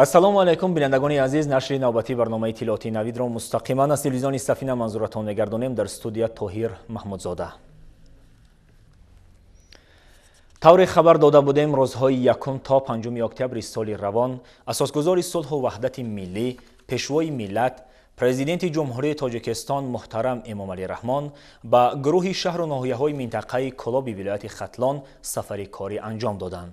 Ассалому алайкум, бинандагони азиз. Нашри навбатии барномаи иттилоотии Навидро мустақиман аз телевизиони Сафина манзуратон мегардонем. Дар студия Тоҳир Маҳмудзода. Тавре хабар дода будем, рӯзҳои 1 то 5 октябри соли равон асосгузори сулҳу ваҳдати миллӣ, пешвои миллат, президенти Ҷумҳурии Тоҷикистон муҳтарам Эмомалӣ Раҳмон ба гурӯҳи шаҳру ноҳияҳои минтақаи Кӯлоби вилояти Хатлон сафари корӣ анҷом доданд.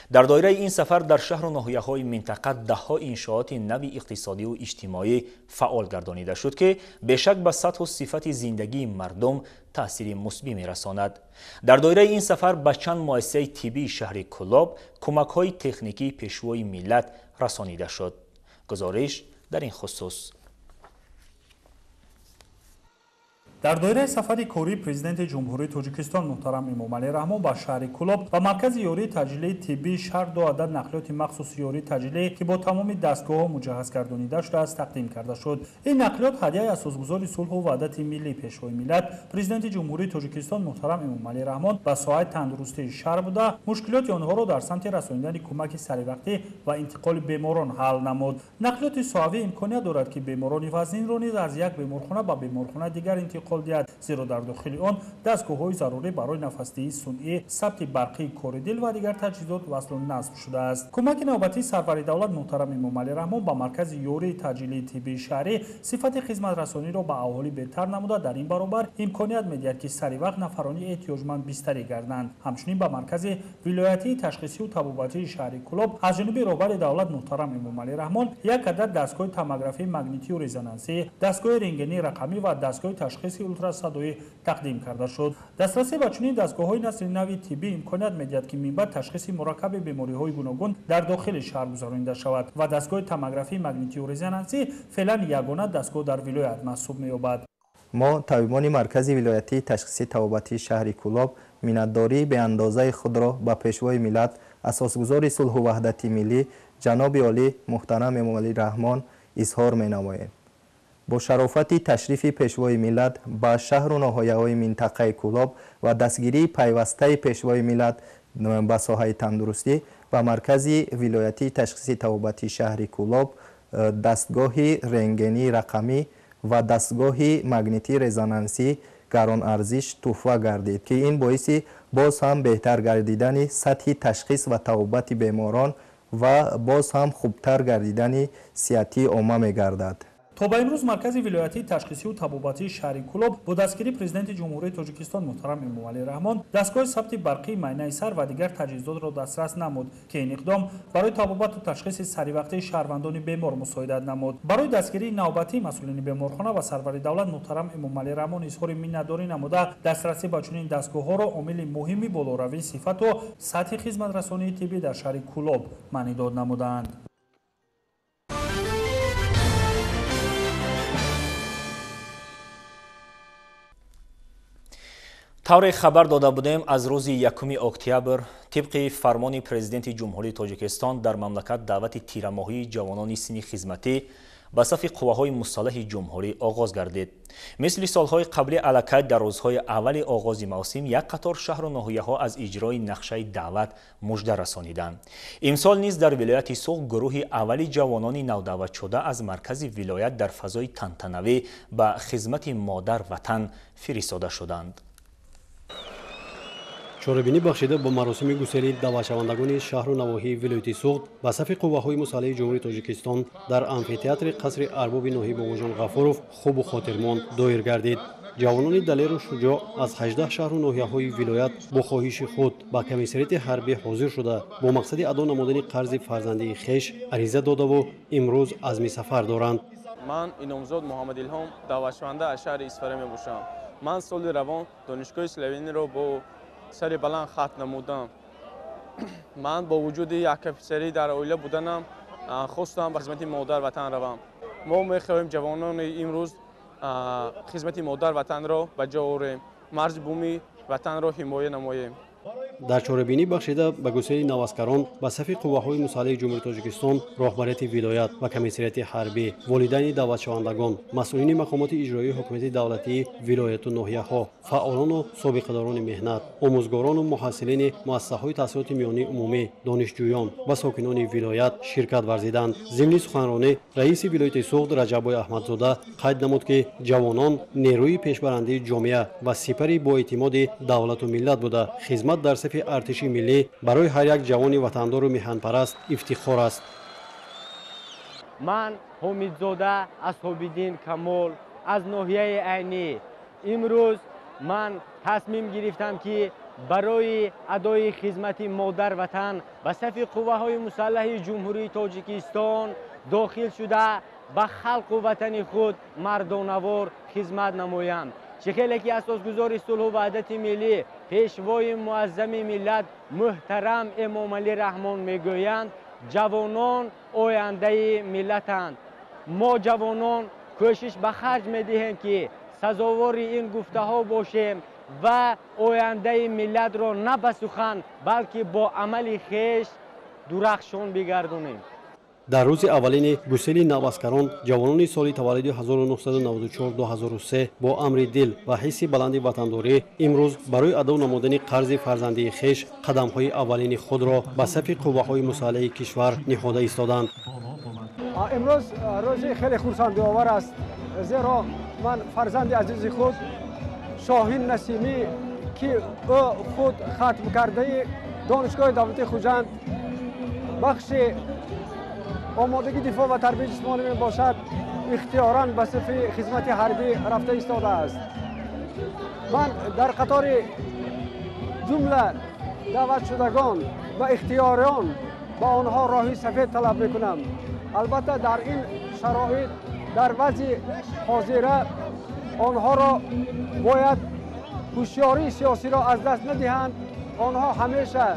Дар доираи ин сафар дар шаҳру ноҳияҳои минтақа даҳҳо иншооти нави иқтисодиву иҷтимоӣ фаъол гардонида шуд, ки бешак ба сатҳу сифати зиндагии мардум таъсири мусбӣ мерасонад. Дар доираи ин сафар ба чанд муассисаи тиббии шаҳри Кӯлоб кӯмакҳои техникии пешвои миллат расонида шуд. Гузориш дар ин хусус. Дар доираи сафари кории президенти Ҷумҳурии Тоҷикистон муҳтарам Эмомалӣ Раҳмон ба шаҳри Кӯлоб ва маркази ёрии таъҷилии тиббии шаҳр ду адад нақлиёти махсуси ёрии таъҷилӣ, ки бо тамоми дастгоҳҳо муҷаҳҳаз гардонида шудааст, тақдим карда шуд. Ин нақлиёт ҳадияи асосгузори сулҳу ваҳдати миллӣ, пешвои миллат, президенти Ҷумҳурии Тоҷикистон муҳтарам Эмомалӣ Раҳмон ба соҳаи тандурустии шаҳр буда, мушкилоти онҳоро дар самти расонидани кӯмаки саривақтӣ ва интиқоли беморон ҳал намуд. Нақлиёти соҳавӣ имконият дорад, ки беморони вазнинро низ аз як беморхона ба беморхонаи дигар интиқол диҳад, зеро дар дохили он дастгоҳҳои зарурӣ барои нафасдиҳии сунъӣ, сабти барқии кори дил ва дигар таҷҳизот васлу насб шудааст. Кӯмаки навбатии сарвари давлат муҳтарам Эмомалӣ Раҳмон ба маркази ёрии таъҷилии тиббии шаҳрӣ сифати хизматрасониро ба аҳолӣ беҳтар намуда, дар ин баробар имконият медиҳад, ки саривақт нафарони эҳтиёҷманд бистарӣ гарданд. Ҳамчунин ба маркази вилоятии ташхисию табобатии шаҳри Кӯлоб аз ҷониби роҳбари давлат муҳтарам Эмомалӣ Раҳмон як адад дастгоҳи томографияи магнитию резонансӣ, дастгоҳи рентгении рақамӣ ва дастгоҳи ташхиси ултрасадоӣ тақдим карда шуд. Дастрасӣ ба чунин дастгоҳҳои насли нави тиббӣ имконият медиҳад, ки минбаъд ташхиси мураккаби бемориҳои гуногун дар дохили шаҳр гузаронида шавад ва дастгоҳи томографияи магнитию резонансӣ феълан ягона дастгоҳ дар вилоят маҳсуб меёбад. Мо табибони маркази вилоятии ташхисии табобатии шаҳри Кӯлоб миннатдории беандозаи худро ба пешвои миллат, асосгузори сулҳу ваҳдати миллӣ, ҷаноби олӣ муҳтарам Эмомалӣ Раҳмон изҳор менамоем. Бо шарофати ташрифи пешвои миллат ба шаҳру ноҳияҳои минтақаи Кӯлоб ва дастгирии пайвастаи пешвои миллат ба соҳаи тандурустӣ ба маркази вилоятии ташхисии табобатии шаҳри Кӯлоб дастгоҳи рентгении рақамӣ ва дастгоҳи магнитии резонансӣ гаронарзиш туҳфа гардид, ки ин боиси боз ҳам беҳтар гардидани сатҳи ташхис ва табобати беморон ва боз ҳам хубтар гардидани сиҳатии омма мегардад. То ба имрӯз маркази вилоятии ташхисию табобатии шаҳри Кӯлоб бо дастгирии президенти Ҷумҳурии Тоҷикистон муҳтарам Эмомалӣ Раҳмон дастгоҳи сабти барқии майнаи сар ва дигар таҷҳизотро дастрас намуд, ки ин иқдом барои табобату ташхиси саривақтии шаҳрвандони бемор мусоидат намуд. Барои дастгирии навбатии масъулини беморхона ва сарвари давлат муҳтарам Эмомалӣ Раҳмон изҳори миннатдорӣ намуда, дастрасӣ ба чунин дастгоҳҳоро омили муҳими болоравии сифату сатҳи хизматрасонии тиббӣ дар шаҳри Кӯлоб маънидод намуданд. Тавре хабар дода будем, аз рӯзи 1 октябр тибқи фармони президенти Ҷумҳурии Тоҷикистон дар мамлакат даъвати тирамоҳии ҷавонони синни хизматӣ ба сафи қувваҳои мусаллаҳи ҷумҳурӣ оғоз гардид. Мисли солҳои қаблӣ аллакай дар рӯзҳои аввали оғози мавсим як қатор шаҳру ноҳияҳо аз иҷрои нақшаи даъват мужда расониданд. Имсол низ дар вилояти Суғд гурӯҳи аввали ҷавонони навдаъватшуда аз маркази вилоят дар фазои тантанавӣ ба хизмати модар ватан фиристода шуданд. Чорабинӣ бахшида бо маросими гусели даъватшавандагони шаҳру навоҳии вилояти Суғд ба сафи қувваҳои мусаллаҳи Ҷумҳурии Тоҷикистон дар амфитеатри қасри арбоби ноҳияи Бобоҷон Ғафуров хубу хотирмон доир гардид. Ҷавонони далеру шуҷоъ аз 18 шаҳру ноҳияҳои вилоят бо хоҳиши худ ба комиссариати ҳарбӣ ҳозир шуда, бо мақсади адо намудани қарзи фарзандии хеш ариза додаву имрӯз азми сафар доранд. Ман Иномзод Муҳаммадилҳом, даъватшаванда аз шаҳри Исфара мебошам. Ман соли равон донишгоҳи Словениро бо сари баланд хатм намудам. Ман бо вуҷуди як офисерӣ дар оила буданам хостам ба хизмати модар ватан равам. Мо мехоҳем ҷавонони имрӯз хизмати модар ватанро ба ҷо орем, марзи буми ватанро ҳимоя намоем. Дар чорабинӣ бахшида ба гусели наваскарон ба сафи қувваҳои мусаллаҳи Ҷумҳурии Тоҷикистон, роҳбарияти вилоят ва комиссарияти ҳарбӣ, волидайни даъватшавандагон, масъулини мақомоти иҷроии ҳукумати давлатии вилояту ноҳияҳо, фаъолону собиқадорони меҳнат, омӯзгорону муҳассилини муассисаҳои таҳсилоти миёнии умумӣ, донишҷӯён ва сокинони вилоят ширкат варзиданд. Зимни суханронӣ раиси вилояти Суғд Раҷаббой Аҳмадзода қайд намуд, ки ҷавонон нерӯи пешбарандии ҷомеа ва сипари боэътимоди давлату миллат буда, хизмат дар сафи артиши миллӣ барои ҳар як ҷавони ватандору меҳанпараст ифтихор аст. Ман Ҳомидзода Асҳобиддин Камол аз ноҳияи Айнӣ. Имрӯз ман тасмим гирифтам, ки барои адои хизмати модар ватан ба сафи қувваҳои мусаллаҳи Ҷумҳурии Тоҷикистон дохил шуда, ба халқу ватани худ мардонавор хизмат намоям. Чӣ хеле ки асосгузори сулҳу ваҳдати миллӣ, пешвои муаззами миллат муҳтарам Эмомалӣ Раҳмон мегӯянд, ҷавонон ояндаи миллатанд. Мо ҷавонон кӯшиш ба харҷ медиҳем, ки сазовори ин гуфтаҳо бошем ва ояндаи миллатро на ба сухан, балки бо амали хеш дурахшон бигардонем. Дар рӯзи аввалини гусели наваскарон ҷавонони соли таваллуди 1994-2003 бо амри дил ва ҳисси баланди ватандорӣ имрӯз барои адо намудани қарзи фарзандии хеш қадамҳои аввалини худро ба сафи қувваҳои мусаллаҳи кишвар ниҳода истоданд. Имрӯз рӯзи хеле хурсандиовар аст, зеро ман фарзанди азизи худ Шоҳин Насимӣ, ки ӯ худ хатмкардаи Донишгоҳи давлатии Хуҷанд, бахши омодагии дифоъ ва тарбияи ҷисмонӣ мебошад, ихтиёран ба сафи хизмати ҳарбӣ рафта истодааст. Ман дар қатори ҷумла даъватшудагон ва ихтиёриён ба онҳо роҳи сафед талаб мекунам. Албатта, дар ин шароит, дар вазъи ҳозира онҳоро бояд ҳушёрии сиёсиро аз даст надиҳанд. Онҳо ҳамеша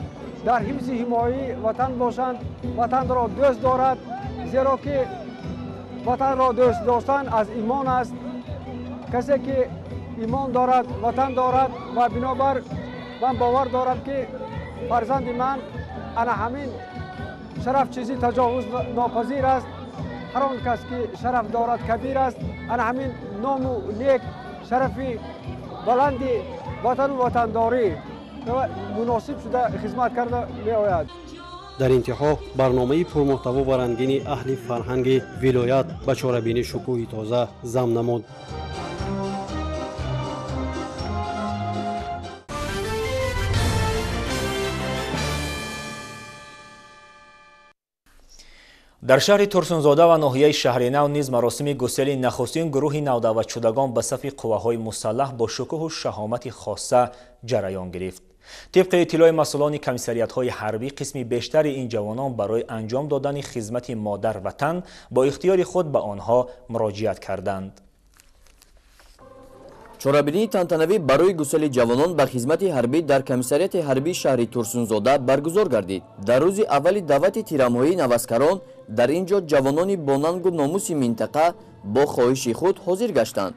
дар ҳифзи ҳимояи ватан бошанд, ватанро дӯст дорад, зеро ки ватанро дӯст доштан аз имон аст. Касе ки имон дорад, ватан дорад ва бинобар ман бовар дорам, ки фарзанди ман ана ҳамин шараф чизи таҷовуз нопазир аст. Ҳар он кас ки шараф дорад, кабир аст. Ана ҳамин ному нек, шарафи баланди ватану ватандорӣ муносиб шуда хизмат карда меояд. Дар интиҳо барномаи пурмуҳтаво ва рангини аҳли фарҳанги вилоят ба чорабинӣ шукӯҳи тоза зам намуд. Дар шаҳри Турсунзода ва ноҳияи Шаҳринав низ маросими гусели нахустин гурӯҳи навдаъватшудагон ба сафи қувваҳои мусаллаҳ бо шукӯҳу шаҳомати хоса ҷараён гирифт. Тибқи иттилои масъулони комиссариятҳои ҳарбӣ, қисми бештари ин ҷавонон барои анҷом додани хизмати модар ватан бо ихтиёри худ ба онҳо муроҷиат карданд. Чорабинии тантанавӣ барои гусели ҷавонон ба хизмати ҳарбӣ дар комиссарияти ҳарбии шаҳри Турсунзода баргузор гардид. Дар рӯзи аввали даъвати тирамоҳии наваскарон дар ин ҷо ҷавонони бонангу номуси минтақа бо хоҳиши худ ҳозир гаштанд.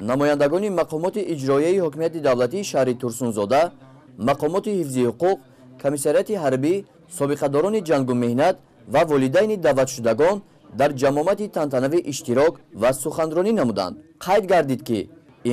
Намояндагони мақомоти иҷроияи ҳокимияти давлатии шаҳри Турсунзода, мақомоти ҳифзи ҳуқуқ, комиссарияти ҳарбӣ, собиқадорони ҷангу меҳнат ва волидайни даъватшудагон дар ҷамомати тантанавӣ иштирок ва суханронӣ намуданд. Қайд гардид, ки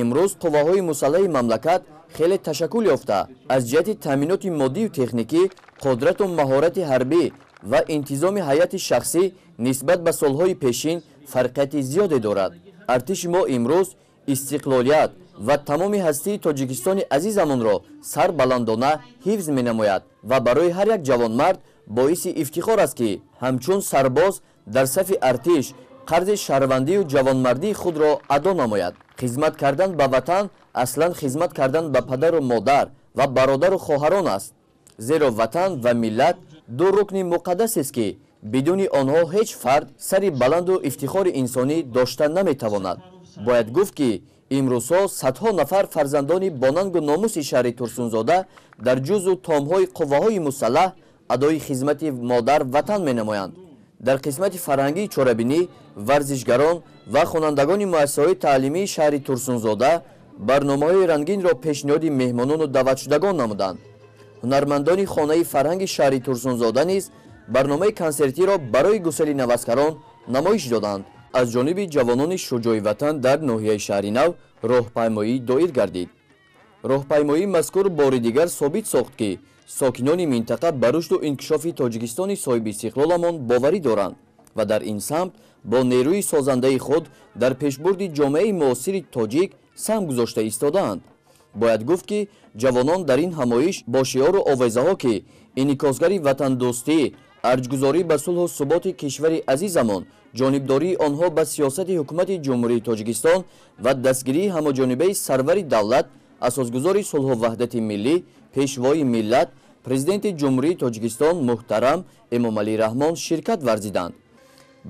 имрӯз қувваҳои мусаллаҳи мамлакат хеле ташаккул ёфта, аз ҷиҳати таъминоти моддию техникӣ, қудрату маҳорати ҳарбӣ ва интизоми ҳайати шахсӣ нисбат ба солҳои пешин фарқияти зиёде дорад. Артиши мо имрӯз истиқлолият ва тамоми ҳастии Тоҷикистони азизамонро сарбаландона ҳифз менамояд ва барои ҳар як ҷавонмард боиси ифтихор аст, ки ҳамчун сарбоз дар сафи артиш қарзи шаҳрвандию ҷавонмардии худро адо намояд. Хизмат кардан ба ватан аслан хизмат кардан ба падару модар ва бародару хоҳарон аст, зеро ватан ва миллат ду рукни муқаддасест, ки бидуни онҳо ҳеҷ фард сари баланду ифтихори инсонӣ дошта наметавонад. Бояд гуфт, ки имрӯзҳо садҳо нафар фарзандони бонангу номуси шаҳри Турсунзода дар ҷузъу томҳои қувваҳои мусаллаҳ адои хизмати модар ватан менамоянд. Дар қисмати фарҳангии чорабинӣ варзишгарон ва хонандагони муассисаҳои таълимии шаҳри Турсунзода барномаҳои рангинро пешниҳоди меҳмонону даъватшудагон намуданд. Ҳунармандони хонаи фарҳанги шаҳри Турсунзода низ барномаи консертиро барои гусели наваскарон намоиш доданд. Аз ҷониби ҷавонони шуҷои ватан дар ноҳияи Шаҳринав роҳпаймоӣ доир гардид. Роҳпаймоии мазкур бори дигар собит сохт, ки сокинони минтақа ба рушду инкишофи Тоҷикистони соҳиби истиқлоламон боварӣ доранд ва дар ин самт бо нерӯи созандаи худ дар пешбурди ҷомеаи муосири тоҷик саҳм гузошта истодаанд. Бояд гуфт, ки ҷавонон дар ин ҳамоиш бо шиору овезаҳо, ки инъикосгари ватандӯстӣ, арҷгузорӣ ба сулҳу суботи кишвари азизамон, ҷонибдории онҳо ба сиёсати ҳукумати Ҷумҳурии Тоҷикистон ва дастгирии ҳамаҷонибаи сарвари давлат, асосгузори сулҳу ваҳдати миллӣ, пешвои миллат, президенти Ҷумҳурии Тоҷикистон муҳтарам Эмомалӣ Раҳмон ширкат варзиданд.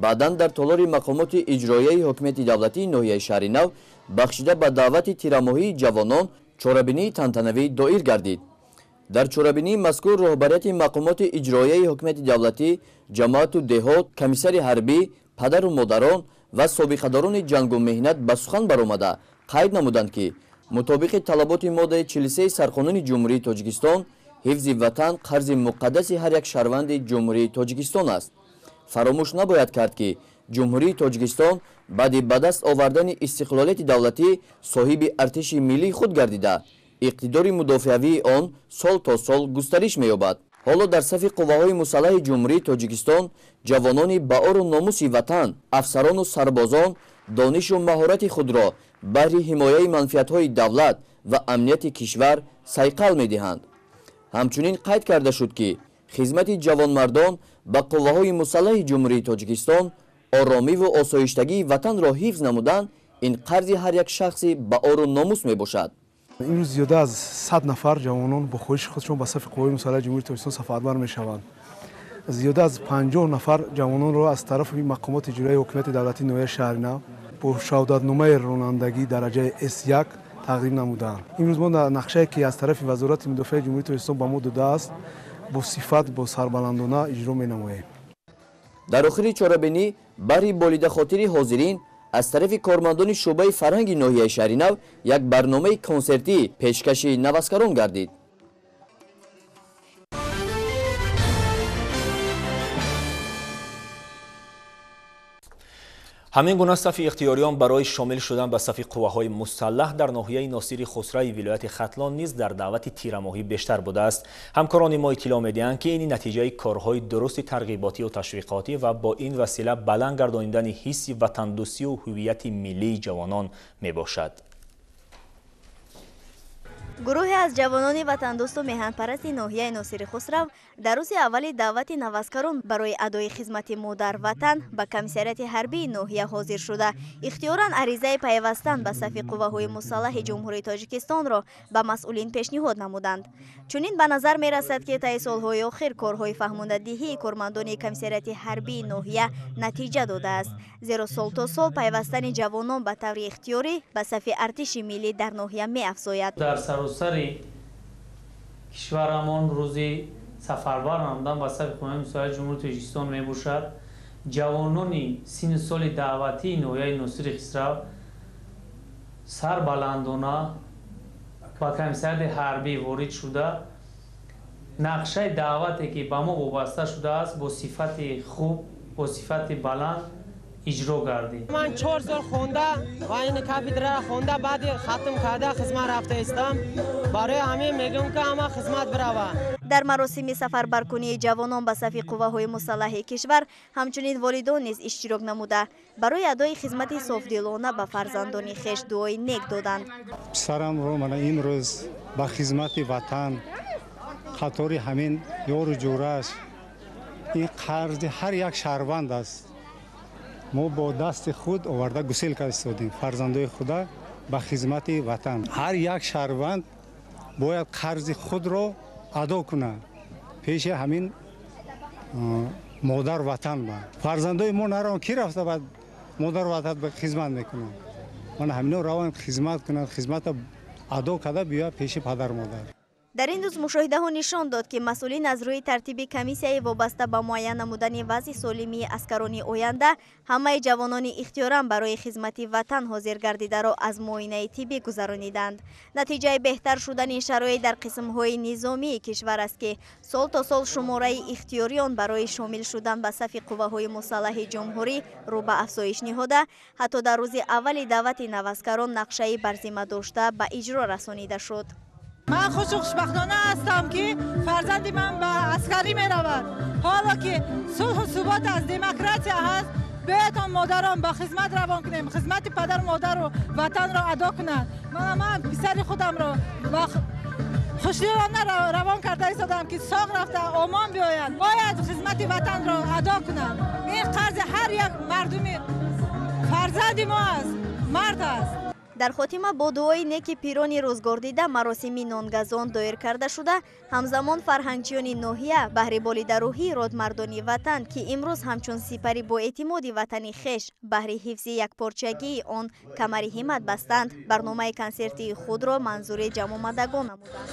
Баъдан дар толори мақомоти иҷроияи ҳокимияти давлатии ноҳияи Шаҳринав бахшида ба даъвати тирамоҳии ҷавонон чорабинии тантанавӣ доир гардид. Дар чорабинии мазкур роҳбарияти мақомоти иҷроияи ҳокимияти давлатӣ, ҷамоату деҳот, комиссари ҳарбӣ, падару модарон ва собиқадорони ҷангу меҳнат ба сухан баромада қайд намуданд, ки мутобиқи талаботи моддаи 43 Сарқонуни Ҷумҳурии Тоҷикистон ҳифзи ватан қарзи муқаддаси ҳар як шаҳрванди Ҷумҳурии Тоҷикистон аст. Фаромӯш набояд кард, ки Ҷумҳурии Тоҷикистон баъди ба даст овардани истиқлолияти давлатӣ соҳиби артиши миллии худ гардида, иқтидори мудофиавии он сол то сол густариш меёбад. Ҳоло дар сафи қувваҳои мусаллаҳи Ҷумҳурии Тоҷикистон ҷавонони баору номуси ватан, афсарону сарбозон донишу маҳорати худро баҳри ҳимояи манфиатҳои давлат ва амнияти кишвар сайқал медиҳанд. Ҳамчунин қайд карда шуд, ки хизмати ҷавонмардон ба қувваҳои мусаллаҳи Ҷумҳурии Тоҷикистон оромиву осоиштагии ватанро ҳифз намудан ин қарзи ҳар як шахси баору номус мебошад. Имрӯз зиёда аз 100 нафар ҷавонон бо хоҳиши худшон ба сафи қувваҳои мусаллаҳи Ҷумҳурии Тоҷикистон сафарбар мешаванд. Зиёда аз 50 нафар ҷавононро аз тарафи мақомоти иҷроияи ҳокимияти давлатии ноҳияи Шаҳринав бо шаҳодатномаи ронандагии дараҷаи С1 тақдим намуданд. Имрӯз мо нақшае, ки аз тарафи Вазорати мудофиаи Ҷумҳурии Тоҷикистон ба мо додааст, бо сифат, бо сарбаландона иҷро менамоем. Дар охири чорабинӣ баҳри болидахотири ҳозирин аз тарафи кормандони шӯъбаи фарҳанги ноҳияи Шаҳринав як барномаи консертӣ пешкаши наваскарон гардид. Ҳамин гуна сафи ихтиёриён барои шомил шудан ба сафи қувваҳои мусаллаҳ дар ноҳияи Носири Хусраи вилояти Хатлон низ дар даъвати тирамоҳӣ бештар будааст. Ҳамкорони мо иттилоъ медиҳанд, ки ин натиҷаи корҳои дурусти тарғиботию ташвиқотӣ ва бо ин васила баланд гардонидани ҳисси ватандӯстию ҳуввияти миллии ҷавонон мебошад. Гурӯҳе аз ҷавонони ватандӯсту меҳанпарасти ноҳияи Носири Хусрав дар рӯзи аввали даъвати наваскарон барои адои хизмати модар ватан ба комиссариати ҳарбии ноҳия ҳозир шуда, ихтиёран аризаи пайвастан ба сафи қувваҳои мусаллаҳи Ҷумҳурии Тоҷикистонро ба масъулин пешниҳод намуданд. Чунин ба назар мерасад, ки таи солҳои охир корҳои фаҳмондадиҳии кормандони комиссариати ҳарбии ноҳия натиҷа додааст, зеро сол то сол пайвастани ҷавонон ба таври ихтиёрӣ ба сафи артиши миллӣ дар ноҳия меафзояд. Дар саросари кишварамон рӯзи сафарбар намудан ба сафи қувваҳои мусаллаҳи Ҷумҳурии Тоҷикистон мебошад. Ҷавонони синну соли даъватии ноҳияи Носири Хусрав сарбаландона ба комиссариати ҳарбӣ ворид шуда, нақшаи даъвате, ки ба мо вобаста шудааст, бо сифати хуб, бо сифати баланд иҷро гардид. Ман 4 сол хонда ва ин кафедраро хонда, баъди хатм карда хизмат рафта истам. Барои ҳамин мегӯям, ки ҳама хизмат бирава. Дар маросими сафарбаркунии ҷавонон ба сафи қувваҳои мусаллаҳи кишвар ҳамчунин волидон низ иштирок намуда, барои адои хизмати софдилона ба фарзандони хеш дуои нек доданд. Писарамро мана имрӯз ба хизмати ватан қатори ҳамин ёру ҷӯрааш, ин қарзи ҳар як шаҳрванд аст. Мо бо дасти худ оварда гусел карда истодем фарзандои худа ба хизмати ватан. Ҳар як шаҳрванд бояд қарзи худро адо кунад пеши ҳамин модар ватан. Ба фарзандои мо нараванд, ки рафта ба модар ватан хизмат мекунанд? Мана ҳамино раванд хизмат кунанд, хизмата адо карда биёяд пеши падару модар. Дар ин рӯз мушоҳидаҳо нишон дод, ки масъулин аз рӯи тартиби комиссияи вобаста ба муайян намудани вазъи солимии аскарони оянда ҳамаи ҷавонони ихтиёран барои хизмати ватан ҳозир гардидаро аз муоинаи тиббӣ гузарониданд. Натиҷаи беҳтар шудани шароит дар қисмҳои низомии кишвар аст, ки сол то сол шумораи ихтиёриён барои шомил шудан ба сафи қувваҳои мусаллаҳи ҷумҳурӣ рӯ ба афзоиш ниҳода, ҳатто дар рӯзи аввали даъвати наваскарон нақшаи барзима дошта ба иҷро расонида шуд. Ман хушу хушбахтона ҳастам, ки фарзанди ман ба аскарӣ меравад. Ҳоло ки сулҳу субот аст, демократия ҳаст, биёед он модарон ба хизмат равон кунем, хизмати падару модару ватанро адо кунанд. Ман писари худамро ба хушдилона равон карда истодам, ки соғ рафта омон биёяд. Бояд хизмати ватанро адо кунанд. Ин қарзи ҳар як мардуми фарзанди мо аст, мард аст. Дар хотима бо дуои неки пирони рӯзгордида маросими нонгазон доир карда шуда, ҳамзамон фарҳангчиёни ноҳия баҳри болидарӯҳии родмардони ватан, ки имрӯз ҳамчун сипари боэътимоди ватани хеш баҳри ҳифзи якпорчагии он камари ҳиммат бастанд, барномаи консертии худро манзури ҷамъомадагон намуданд.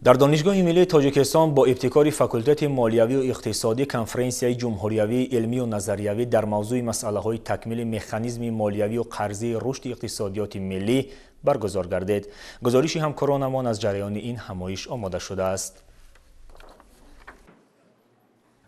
Дар Донишгоҳи миллии Тоҷикистон бо ибтикори факултети молиявию иқтисодӣ конференсияи ҷумҳуриявии илмию назариявӣ дар мавзӯи масъалаҳои такмили механизми молиявию қарзии рушди иқтисодиёти миллӣ баргузор гардид. Гузориши ҳамкоронамон аз ҷараёни ин ҳамоиш омода шудааст.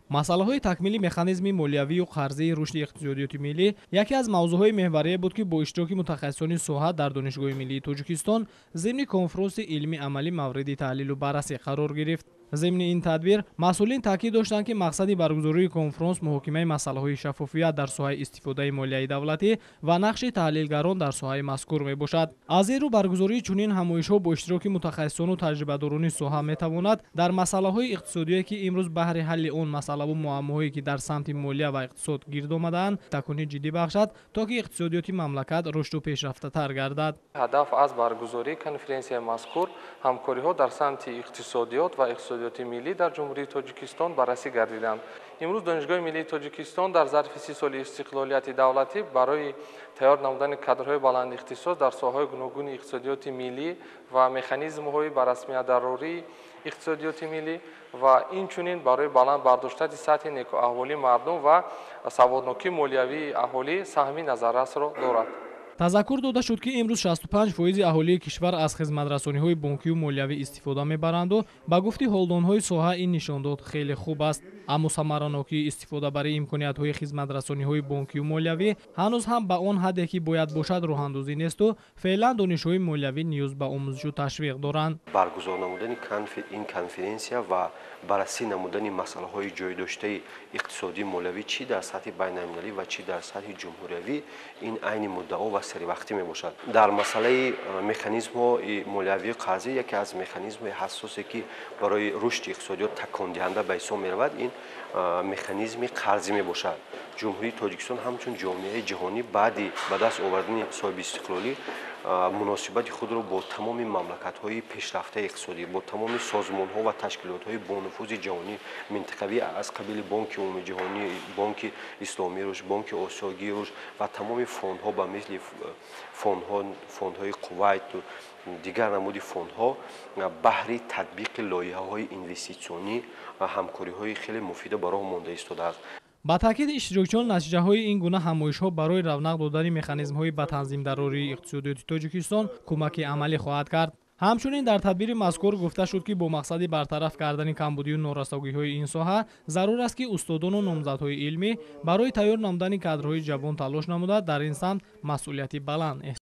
Масъалаҳои такмили механизми молиявию қарзии рушди иқтисодиёти миллӣ яке аз мавзӯъҳои меҳварие буд, ки бо иштироки мутахассисони соҳа дар Донишгоҳи миллии Тоҷикистон зимни конфронси илмӣ амалӣ мавриди таҳлилу баррасӣ қарор гирифт. Зимни ин тадбир масъулин таъкид доштанд, ки мақсади баргузории конфронс муҳокимаи масъалаҳои шаффофият дар соҳаи истифодаи молияи давлатӣ ва нақши таҳлилгарон дар соҳаи мазкур мебошад. Аз ин рӯ баргузории чунин ҳамоишҳо бо иштироки мутахассисону таҷрибадорони соҳа метавонад дар масъалаҳои иқтисодие, ки имрӯз баҳри ҳалли он масъалаву муаммоҳое, ки дар самти молия ва иқтисод гирд омадаанд, такони ҷиддӣ бахшад, то ки иқтисодиёти мамлакат рушду пешрафтатар гардад. Ҳадаф аз баргузории конференсияи мазкур ҳамкориҳо дар самти иқтисодиёт ва иқтисодиёти миллӣ дар Ҷумҳурии Тоҷикистон баррасӣ гардиданд. Имрӯз Донишгоҳи миллии Тоҷикистон дар зарфи 30 соли истиқлолияти давлатӣ барои тайёр намудани кадрҳои баландихтисос дар соҳаҳои гуногуни иқтисодиёти миллӣ ва механизмҳои ба расмият дарории иқтисодиёти миллӣ ва инчунин барои баланд бардоштани сатҳи некӯаҳволии мардум ва саводнокии молиявии аҳолӣ саҳми назаррасро дорад. Тазаккур дода шуд, ки имрӯз 65% аҳолии кишвар аз хизматрасониҳои бонкию молиявӣ истифода мебаранду ба гуфти ҳолдонҳои соҳа ин нишондод хеле хуб аст. Аммо самаранокии истифода барои имкониятҳои хизматрасониҳои бонкию молиявӣ ҳанӯз ҳам ба он ҳадде, ки бояд бошад, роҳандозӣ несту феълан донишҳои молиявӣ ниёз ба омӯзишу ташвиқ доранд. Баргузор намудани ин конференсия ва баррасӣ намудани масъалаҳои ҷойдоштаи иқтисодии молиявӣ чӣ дар сатҳи байналмилалӣ ва чӣ дар сатҳи ҷумҳуриявӣ ин айни муддао ва серивақтӣ мебошад. Дар масъалаи механизмҳои молиявии қарзӣ яке аз механизмҳои ҳассосе, ки барои рушди иқтисодиёт такондиҳанда ба ҳисоб меравад, ин механизми қарзӣ мебошад. Ҷумҳурии Тоҷикистон ҳамчун ҷомеаи ҷаҳонӣ баъди ба даст овардани соҳибистиқлолӣ муносибати худро бо тамоми мамлакатҳои пешрафтаи иқтисодӣ, бо тамоми созмонҳо ва ташкилотҳои бонуфузи ҷаҳонӣ, минтақавӣ аз қабили Бонки умумиҷаҳонӣ, Бонки Исломии рушд, Бонки Осиёгии рушд ва тамоми фондҳо ба мисли фондҳои Кувайту дигар намуди фондҳо баҳри татбиқи лоиҳаҳои инвеститсионӣ ва ҳамкориҳои хеле муфида ба роҳ монда истодааст. Ба таъкиди иштирокчиён, натиҷаҳои ин гуна ҳамоишҳо барои равнақ додани механизмҳои ба танзимдарории иқтисодиёти Тоҷикистон кӯмаки амалӣ хоҳад кард. Ҳамчунин дар тадбири мазкур гуфта шуд, ки бо мақсади бартараф кардани камбудию норасогиҳои ин соҳа зарур аст, ки устодону номзадҳои илмӣ барои тайёр намудани кадрҳои ҷавон талош намуда, дар ин самт масъулияти баланд эҳсос